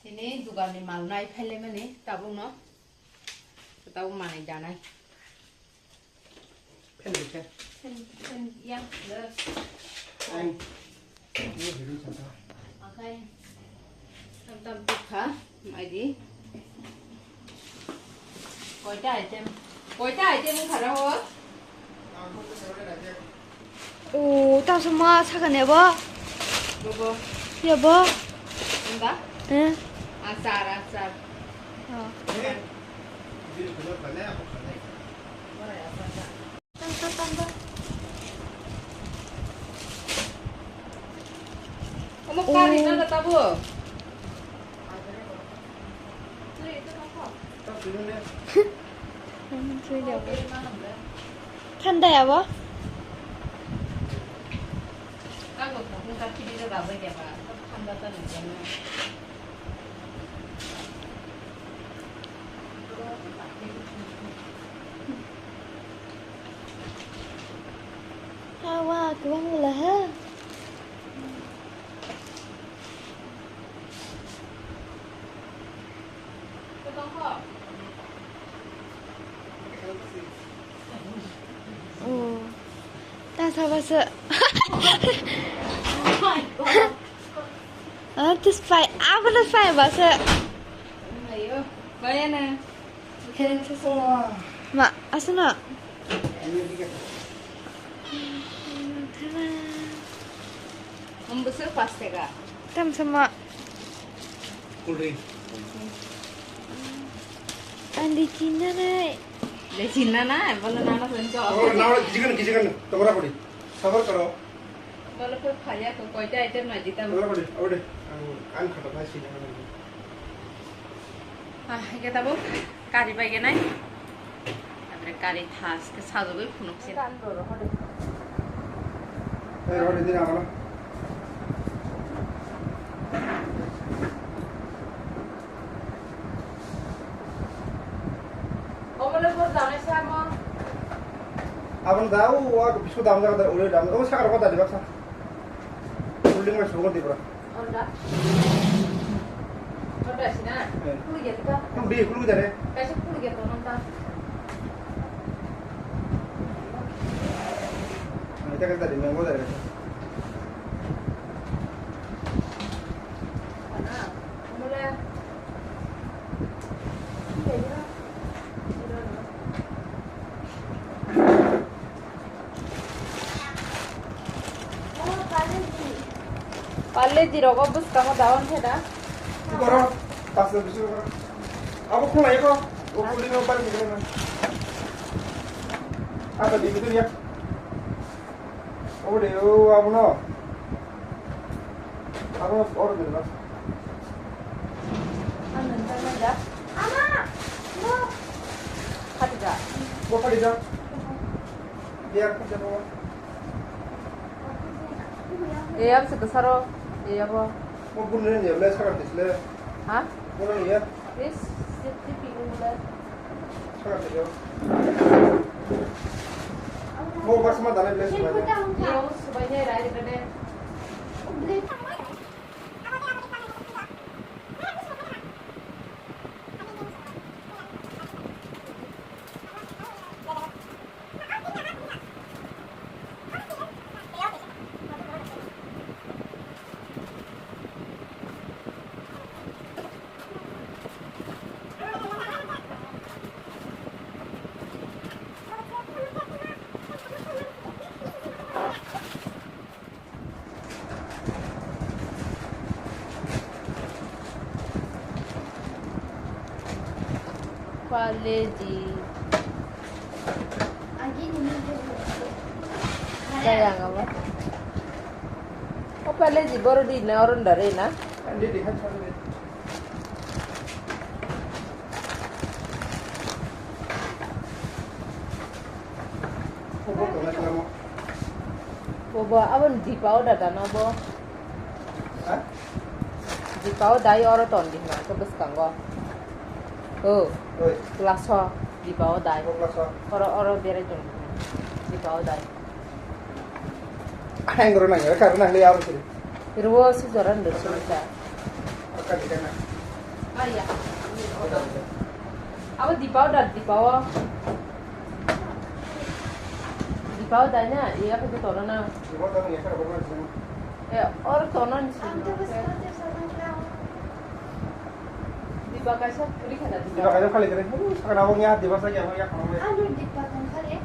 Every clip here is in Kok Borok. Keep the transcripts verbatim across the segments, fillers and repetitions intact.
Tini dugar ni mal nai phaile mani tabuk no, tabuk manai danai. Fan rikha. Fan, fan yang le. Ang. Ini dulu contoh. Akai. Tam tam tukha, maidi. Koita item. Koita item khara ho? O, ta sama sakane bo. Bobo. Ya bo. Enggak? Eh. Asar, asar. Oh. Omo kari na tabo. Thanda ya bo? Hawa, kwbang wngla ha. Oh. Ta saba se. Ah, tu spy. Apa tu spy ba se? Ayo, bayana. Ma, asuna. Ang bwswk pash taka. Tam sama. Cool drink. Ang di chinna nai. Di chinna nai, bono nana senso. Oh, na, kijikan, kijikan, tabra kori. Sabar karo. Bono khe khaya ko koita item nai ditam. Tabra kori, ode. Ang, ang khata nai sini. Ah, ike tabuk kari bai genai. Apre kari thas ke sajagoi phunuk se. Ei, rode din amala. Omole bor janai sa mo. Abon da, o, o, bisu dam jaga da, ule dam. O, sakar ko da, di baksa. Building mai sugo di bra. Honda. Honda sina. Eh. Kulu gitu ka? Kulu di, kulu dari. Kaisa kulu gitu honda. Nah, itu kan tadi mango dari. Mana? Mulai. Parle ji rogo bwskango daon theda. Goro, pasal bisu goro. Abo khulai ko, o kuli no bar gidre na. Apa di bitu ya? O de, o abo no. Abo order dilo. Ano, ano, ano. Ama! No! Khati ja. Bo khati ja. Biar khati ja, bo. E, abo se kwsaro. E, abo. Mo bunne ne, le sakar tisle. Ha? Mo ne ya. Yes, safety people le. Sakar tisle. Mo bas ma dale le. Yo, subai ne, rai, rai, rai. Paleji. Sayang apa? Oh, paleji baru di na orang dari na? Bobo, abon dipao dada no bo. Ha? Dipao dai oro ton di ma, to bwskango. Oh, oi. Glass o, dipao dai. Oh, glass o. Oro, oro berai ton di ma. Dipao dai. Hang ro nang, kar nang le aro sini. Ruo si joran do sini ta. Aka di kana. Aya. Abo di powder, di powder. Di powder na, iya ko tono na. Di powder ni kar ko na sini. Eh, or tono ni sini. Diba kaisa puri khana diba. Diba kaisa khali kare. Sakana bo ya diba sa ya ya khana. Alu diba kan khali.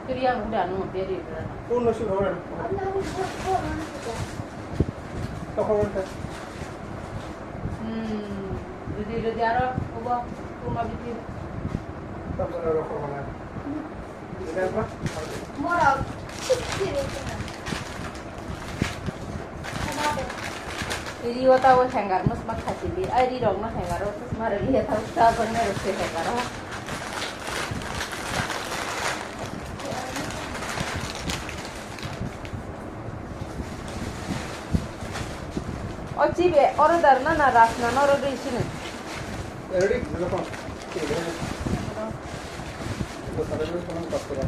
Kiriya muda no beri bra. Phone no sure hore. Tokon ta. Hmm. Redi redi aro obo kuma biti. Tokon aro kuma. Mora. Iri o tabo hengar mus mak khasi bi. Ai ri rok no hengar o mus mara liya tabo tabo ne rok se hengar o. O chibe order na na rasna no order isi no. Ready? Nilokon. Chibe. Ito sa rin ko ng pastora.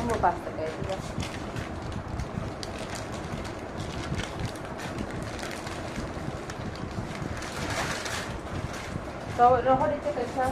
Ang mo pasta kaya diba? So, roho dito kaysa.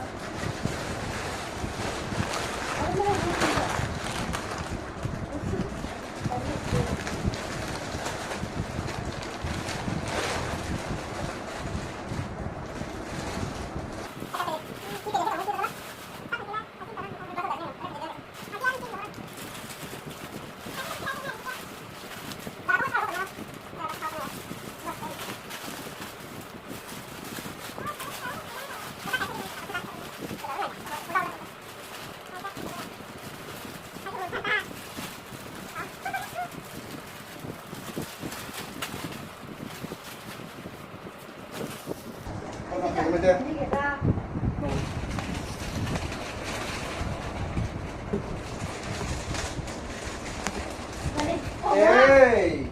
Hey!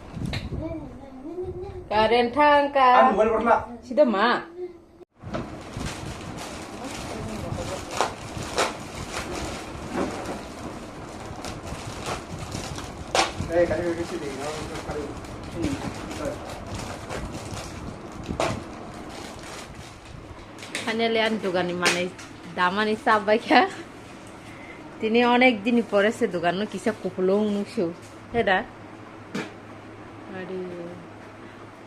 Karen thang ka. Ang mobile berla. Sida ma. Finally, ani dogani manwi damani chap baikha. Tini onek dini pore se doganno kisa kupulung nuksu. Heda? Ari.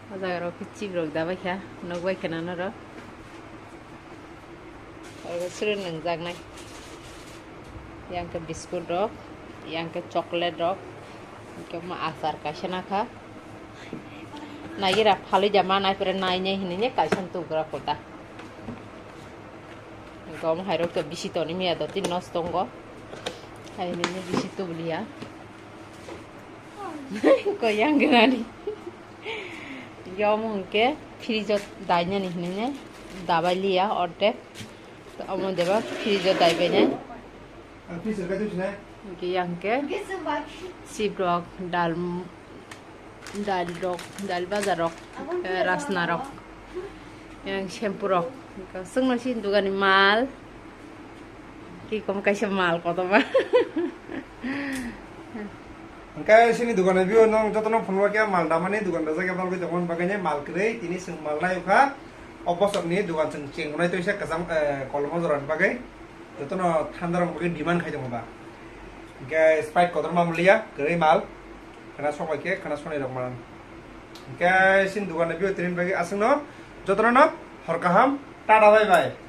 O jaga rok khe chip rok da baikha, nok baikha nano rok. Oro suru nangjaknai. Yang khe biscuit rok, yang khe chocolate rok, hingke omo achar kaisa nakha. Naigira phalwi jama nai pore nai nai hinui kaisa tugra kota. Hingke omo hai rok to bisi toni miya doti nos tongo. Hai hinui bisi tubuliya. Ko yang gwnani. Yo omo hwnkhe fridge o dainani hinui nai dabai liya ordek. Omo deba fridge o daibai nai. Hwnkhe yang khe sip rok, dal, dal rok, dal baja rok, eh, rasna rok, yang shampoo rok. Chwngno si dogani mal. Kikom kaisa mal kotorma. Hwnkhe chini dukano bio nwng jotono phunukha khe mal damani dukan rwjak ya bagwi tongmani bagwi ne mal kwrwi tini chwng mal nai kha. O bosor ni dukan chwng cheng wnai toisa kwcham, eh, kolmo jora ni bagwi. Jotono thanda rok bagwi demand khai tongo ba. Hwnkhe Sprite kotor ma mulia kwrwi mal. Khana sobai khe khana sonai rok man. Hwnkhe chini dukano bio tini bagwi aswkno jotono no hor kaham, tata bye bye.